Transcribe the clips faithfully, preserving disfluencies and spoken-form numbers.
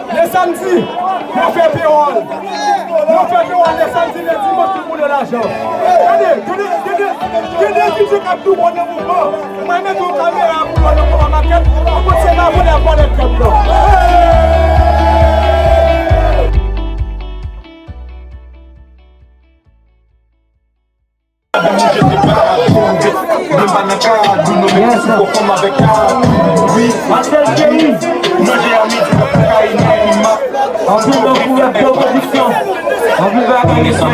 Le samdi, nou fè pewòl. Nou fè pewòl le samdi, le dimanch, nou boule lajan. Gade, gade, gade, gade DJ k ap tou bon nan mouvman. Mwen mete yon kamera pou yo nan Koma Makèt. Ou konn se la volè vòlè kòb nan. Yes, sir. Marcel Thierry. Anpil bon kouraj pou pwodiksyon. Anpil bagay mesye.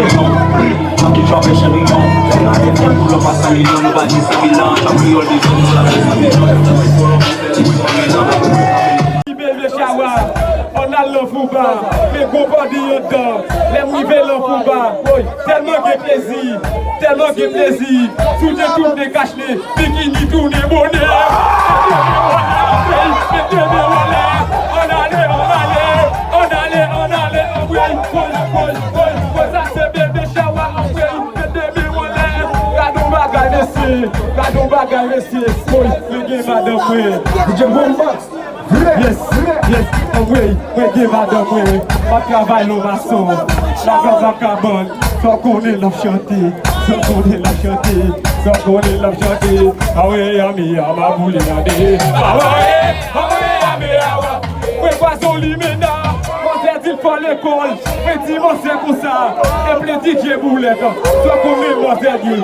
Bebe Chawa, ann al nan Fouba, men gwo bòdi anndan. Lè m rive nan Fouba, woy, tèlman gen plezi, tèlman gen plezi. Soutyen tounen kach nez, bikini tounen bonè. Mete men w anlè, ann ale, ann ale, ann ale, ann ale, anmwey, woy, woy, woy, woy, sa se Bebe Chawa, anmwey, mete men w anlè. Gad yon bagay, mesye, gad yon bagay, mesye, woy, mwen gen madanm mwen. D J Bombax. Yes, yes, anmwey, mwen gen madanm mwen. M ap travay nan mason, lajan vakabann. Sa w konnen l ap chante, sa w konnen l ap chante, sa w konnen l ap chante. Awe, ame a, ma boule ade. Awe, awe, ame a, wa. Mwen pwason limena, manzè di l fò lekòl. Mwen di manzè konsa, epi D J Boulèt, sa w konnen manzè di.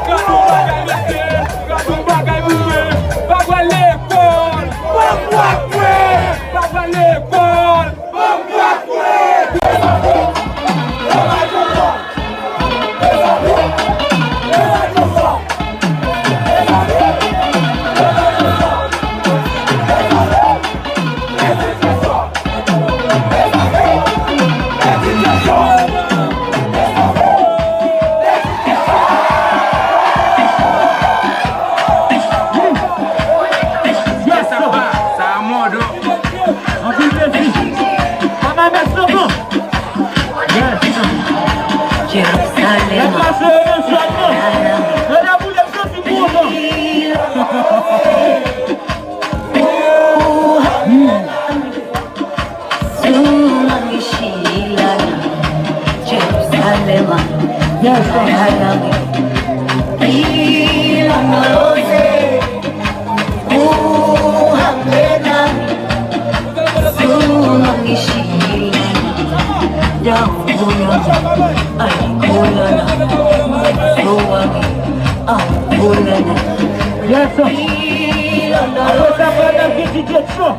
Gad yon bagay, mesye, gad yon bagay pou mwen. Pa pral lekòl. Pa pral lekòl. Yes, sir. Anpil plezi. Ann al mèt slogan. Yes. Jerusalem. Lè pase yo nan zòn nan. Lè la boule m santi m kontan. Sou langi Chilana, Jerusalem, Jerusalem. Ilondoloze, Muhammad, sou langi Chilana, Daoulana, Alkolana, Soami, Alkolana. Yes, sir. Apre sa, pral gen D J Cho.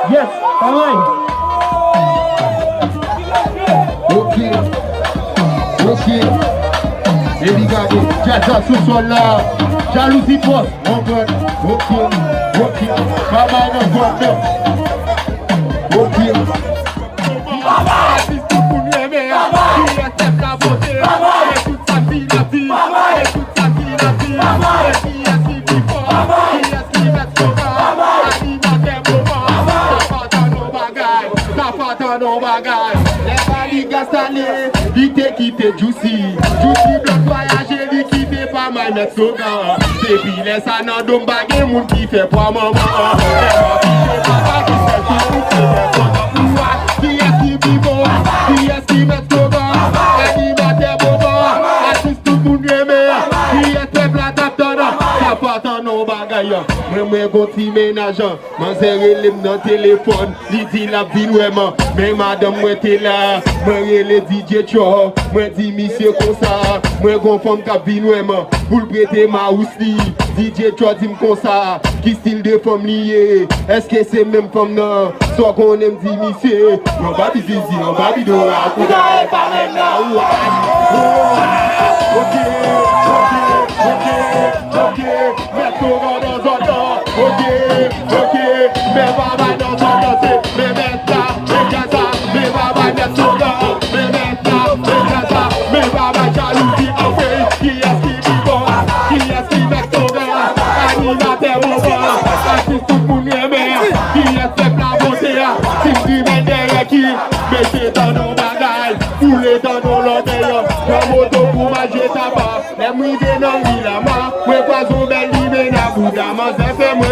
Yes, pa mwen. Ok. Ok. Epi gade, djaz la sou sòl la. Jalouzi pòs. Konprann? Ok, ok. Pa bay nan vòt nan. Ok. Atis tout moun renmen an. Kiyès pèp la vote? E tout sa ki n ap di, e tout sa ki n ap di. E kiyès ki pi fò? Kiyès ki mèt slogan? Animatè moman. Sa pa tann yon bagay, sa pa tann yon bagay. Lè Baligas t ale, li te kite Juicy. Juicy Blood vwayaje, li kite pa may mèt slogan. Depi lè sa nan do m pa gen moun ki fè pwa manman. Kiyès ki pi bon? Kiyès ki mèt slogan? Animatè moman. Atis tout moun renmen. Kiyès pèp la t ap tann? Sa pa tann yon bagay. Mwen, mwen gon ti mennaj. Manzè rele m nan telefòn, li di l ap vin wè m. Men madanm mwen te la, mwen rele D J Cho, mwen di misye konsa, mwen gon fanm k ap vin wè m pou l prete mawous li. D J Cho di m konsa, ki stil de fanm li ye? Èske se menm fanm nan? Sa w konnen m di misye, yon babi zizi, yon babi dora, kouda e pa menm nan. Oua, oua, oke, oke, oke, oke. Mèt slogan nan zòn nan. Ok, ok. Men babay nan zòn nan se men mèt la, men djaz la, men babay mèt slogan. Men mèt la, men djaz la, men babay jalouzi anmwey. Kiyès ki pi bon? Kiyès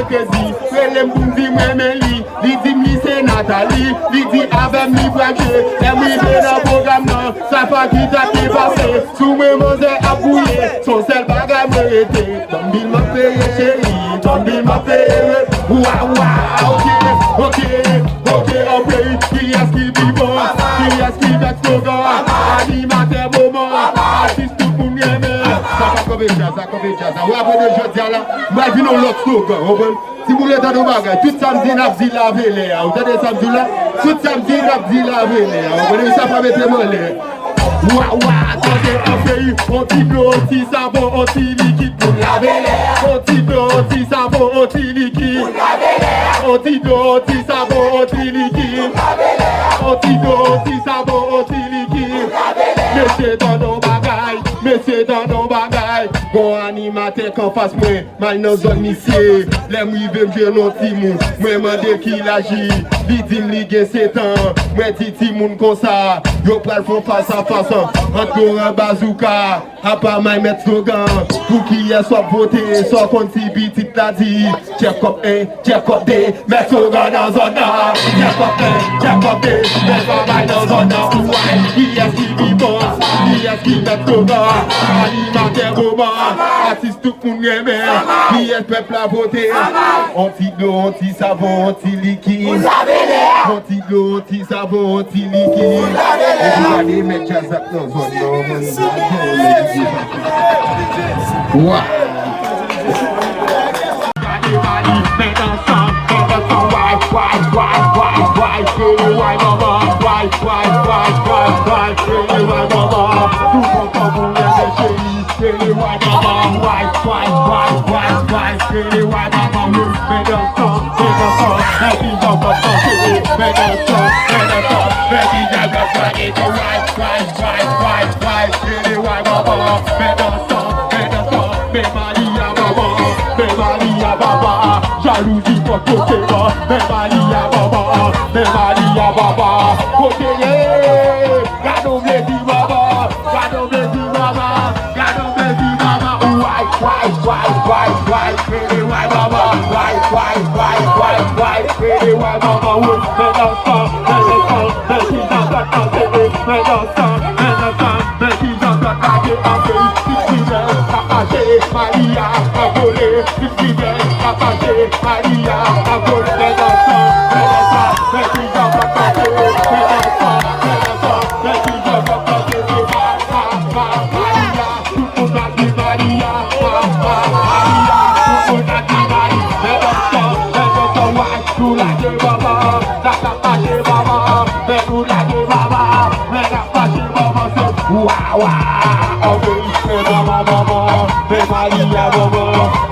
Krezi, rele m pou m di m renmen li. Li di m li se Nathalie. Li di avè m li pral jwe. Lè m rive nan pwogram nan, sa pa ki ta ki pase. Sou mwen manzè ap gouye. Se yon sèl bagay mwen rete. Ban m bil m ap peye cheri. Ban m bil m ap peye. Wa, wa, oke, oke, oke, oke. Kiyès ki pi bon? Kiyès ki mèt slogan? Animatè moman. Atis tout moun renmen. Sa pa konve djaz, sa konve djaz. Ou apre de jodi a la, m pral vin yon lòt slogan, ou konprann? Si moun yo tande yon bagay, tout samdi n ap di lave lè a. Ou tande sa m di w la? Tout samdi n ap di lave lè a. Ou konprann? Sa pa mete m anlè. Wa, wa, tande anfeyi, on ti dlo, on ti savon, on ti likid pou lave lè a. On ti dlo, on ti savon, on ti likid. On ti dlo, on ti savon, on ti likid. On ti dlo, on ti savon, on ti likid. Mesye, tande yon bagay, mesye, tande yon bagay. Gon animatè k anfas mwen. M al nan zòn misye, lè m rive m jwenn yon timoun. Mwen mande ki laj li, li di m li gen sèt an. Mwen di timoun konsa, yo pral fè yon fas a fas ant Laurent Bazouka apa may mèt slogan. Pou kiyès w ap vote? Sa w konn si pitit la di? Tchèkòp en, tchèkòp de, mèt slogan nan zòn nan. Tchèkòp en, tchèkòp de, mèt bagay nan zòn nan. Ou wè kiyès ki pi bon, kiyès ki mèt slogan? Animatè moman, atis tout moun renmen. Kiyès pèp la vote? On ti dlo, on ti savon, on ti likid. On ti dlo, on ti savon, on ti likid. Epi gade mèt djaz ap nan zòn nan. Wa! Gade Mali, men dansan, men dansan, way, way, way, way, way, cheri, way, mama, way, way, way, way, way, cheri, way, mama, nou pran tanbou, cheri. Cheri, way, mama, way, way, way, way, way, cheri, way, mama, wi. Men dansan, men dansan, men kijan w ap danse, men dansan, men dansan, men kijan w ap danse, way, way, way, way, way, cheri, way, mama, men dansan, men dansan, men Maria, mama, men Maria, papa, jalouzi fòk kote, men Maria, mama, men Maria, papa, kote ye, gade yon plezi, mama, gade yon plezi, mama. Gade yon bèl fi mama, ou way, way, way, way, way, cheri way mama, way, way, way, way, way, cheri way mama, wi, men dansan, men dansan, men kijan zòt danse, men dansan, men dansan, men kijan zòt lage antre, ti fidèl, ka mache, Maria, ka vole, ti fidèl, ka mache, Maria, ka vole, men dansan, men dansan, men kijan zòt danse, men dansan, men dansan, men kijan zòt danse, se pa, pa, pa, Maria. Tout moun ap di Maria, pa, pa, Maria. Tout moun ap di Maria. Men dansan, men dansan, way, nou lage mama. N ap mache mama, men nou lage mama. Men n ap mache mama, se wa, wa. Anbeyisman mama, mama. Men Maria, mama.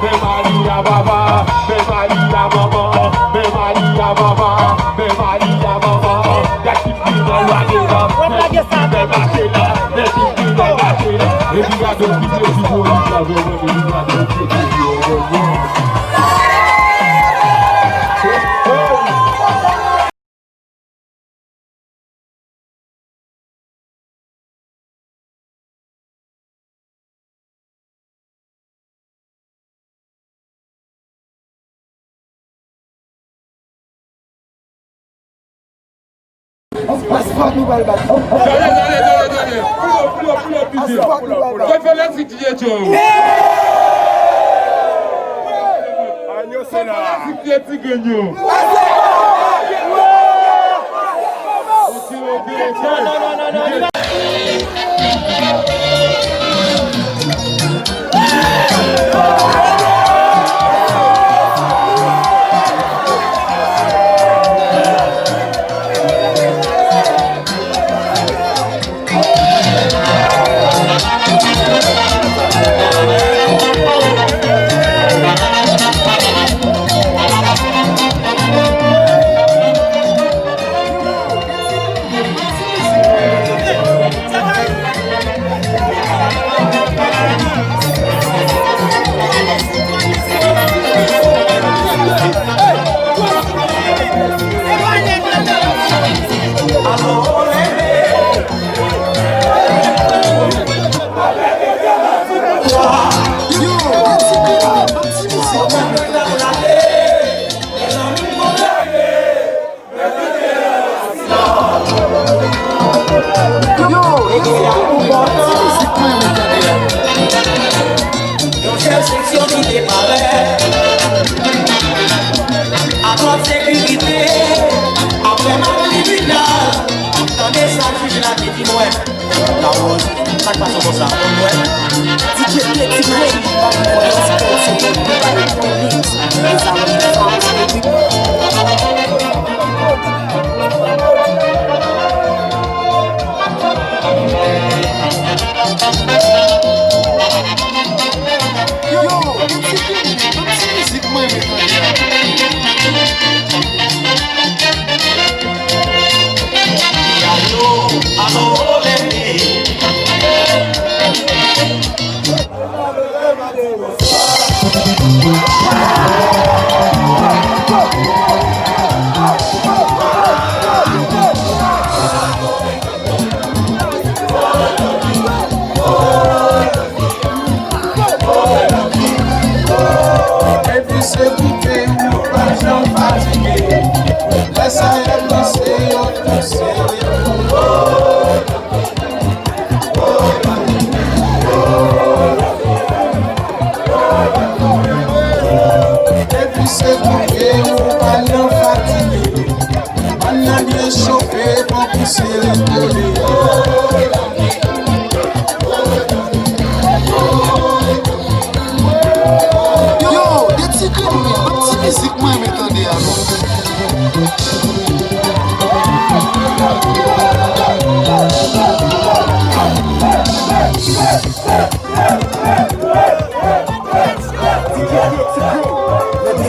Men Maria, mama. Men Maria, mama. Men Maria, mama. Men Maria, mama. Gad ki fidèl lage la. Gad ki fidèl mache la. Epi gade yon ti plezi pou li, sa vrèman, epi gade yon ti plezi, vrèman. Asfalt nou pral bat. Tande, tande, tande, tande. Pull up, pull up, pull up, DJ. Asfalt nou pral bat. Fè fè lè si DJ Joe. Fè fè lè si DJ Ti Grenn yo. Ok, ok, ok. Sekirite, apre Marc Livinal, tande sa jij la te di mwen. Lawòz, sa k pase konsa, konn mwen? D J Petit Grenn, ban mwen respè, se pou nou ba yo remix. Mezanmi, fans, baby. Yo, yo, yo, ti, ti mizik mwen renmen tande a. Alo, alo, leve. Epi se bouke ou pa janm fatige. Lè sa yo panse yo, panse yo. Epi se bouke ou pa janm fatige. Ann nan byen chofe, pran pouse ret deyò. Yo, de ti grenn wi, yon ti mizik mwen renmen tande a non.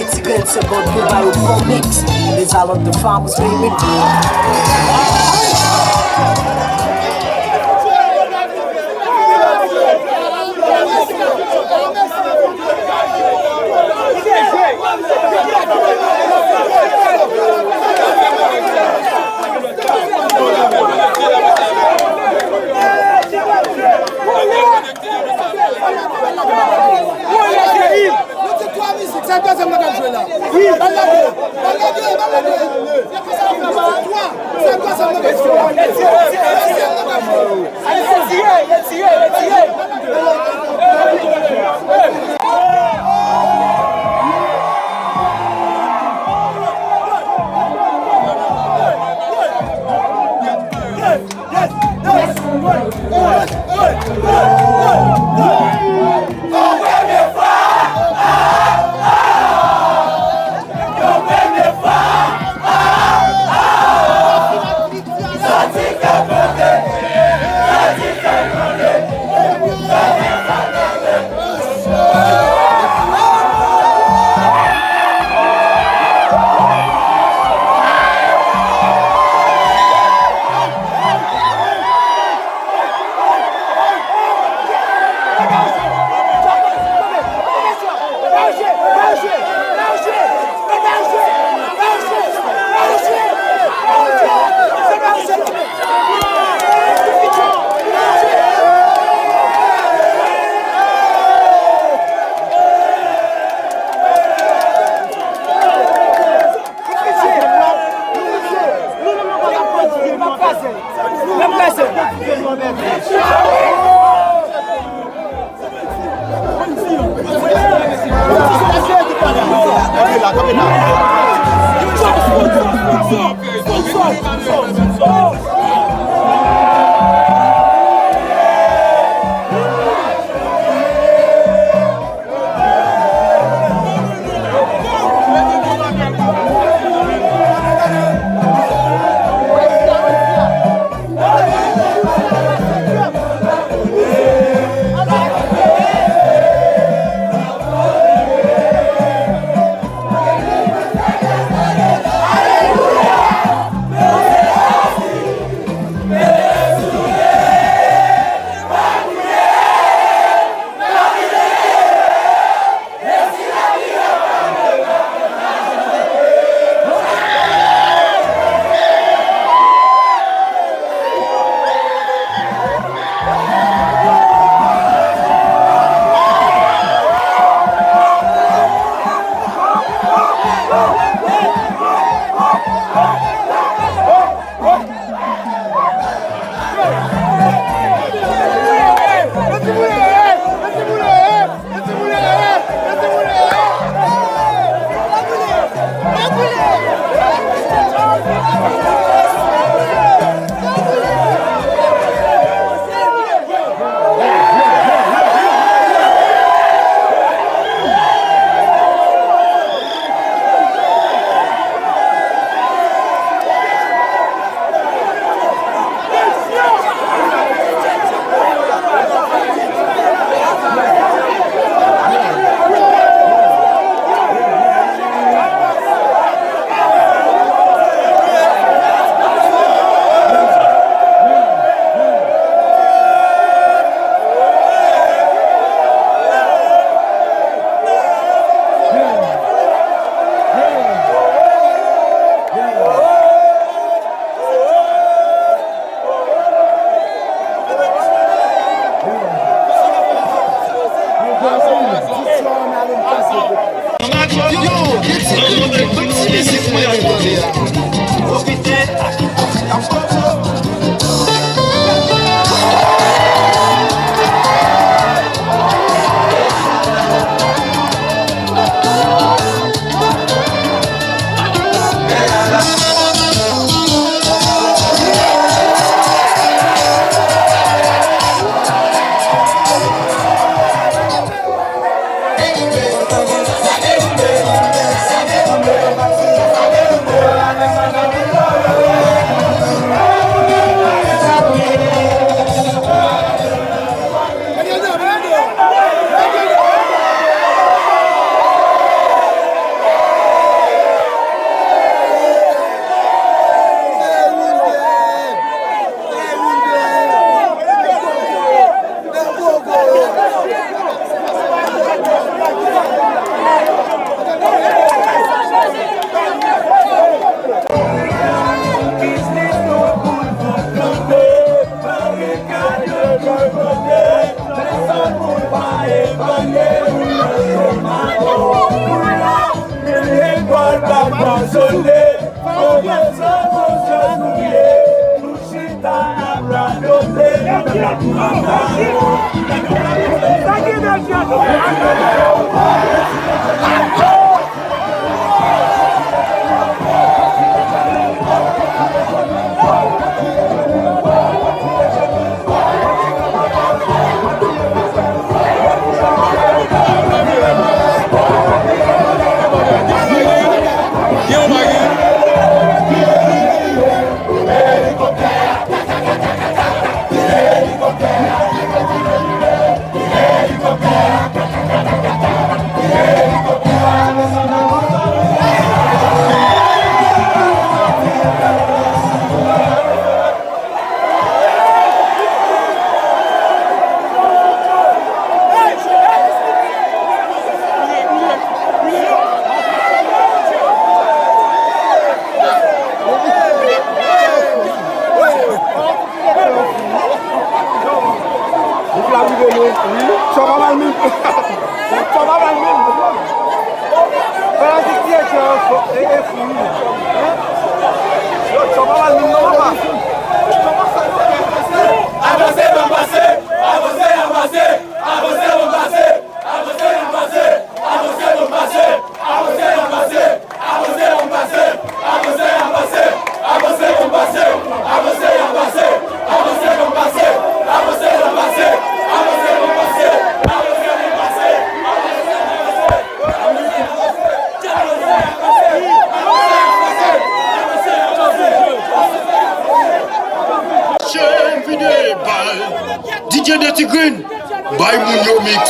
Ti grenn se bon, nou ba yo bon mix. Lezalòt the farmers, baby. Mete twa mizik, se dezyenm nan k ap jwe la. Bal lage, bal lage, bal lage. Se konsa nou fè twa, se dezyenm nan k ap jwe la. Dezyenm nan k ap jwe la. Retire, retire, retire. Bouf la rive nou. Wi. Sa pa mal menm. Sa pa mal menm. Fanatik T H R e, e fou, wi. Hein? Yo, sa pa mal menm non, papa. Avanse, n ap pase. Avanse, n ap pase. Avanse, n ap pase. Chen vide bal. D J Dirty Green. Bay moun yo mix.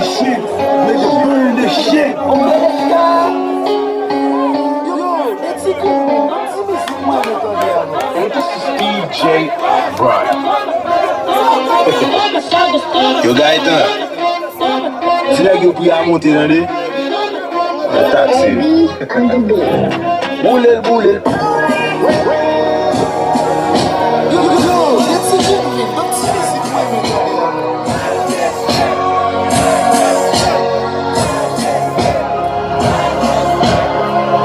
Shit, nigga, burn this shit. Oh my God. Yo, yo, yo, ti koup, non, ti mizik mwen, mwen tande a, non. And this is D J Brian. Yo, Gaëtan. Di nèg yo pri a monte, tande. Al taksi. Boule l, boule l. Yo, yo, yo, yo, ti jèn, men, ban m ti mizik mwen, men, tande la.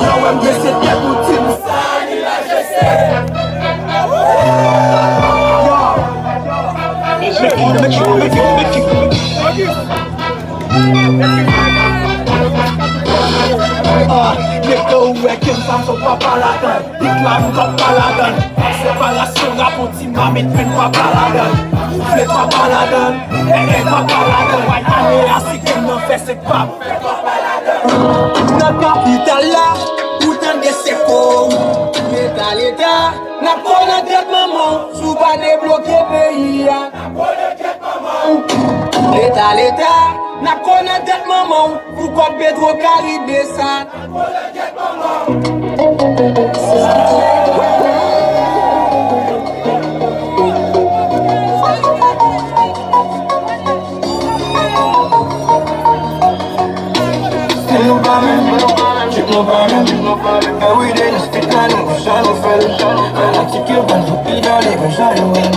Yo, wè m bese tèt ou di m sa, li la jese. Yo, Ladan, hit la m pap pa ladan. Separasyon rap, on ti mamit, men papa ladan. Ou vle papa ladan, eh, eh, papa ladan. Way ane a, si gen nan fè se pap. Nan kapital la, ou tande se kouri. Leta, leta, n ap kò nan tèt manman w, si w pa debloke peyi a. Leta, leta, n ap kò nan tèt manman w, pou kòb Petro Karibe sa. Stil nou pa menm, trip nou pa menm. Everyday nou spit la, nou konsa nou fè l. Fanatik yo ban nou pi dale konsa nou menm.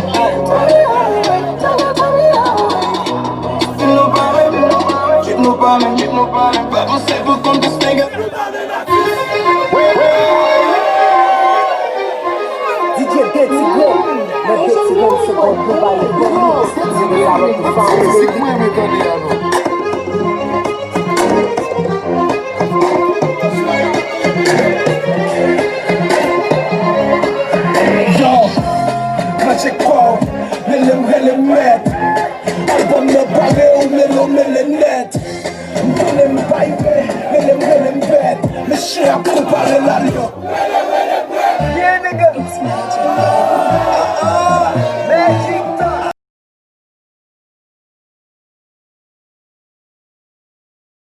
Stil nou pa menm, trip nou pa menm. Pa panse pou kont pou stega. D J Betty Gwen, nan Betty Gwen se bon bon bagay. Mizik mwen men tande a non. Yo, manje kò, rele m, rele m mèt. Albòm nan bare, ou mele, ou mele nèt. M konnen m pa imen, rele m, rele m bèt. Mesye ap konpare l a lyon. Yeah, nigga.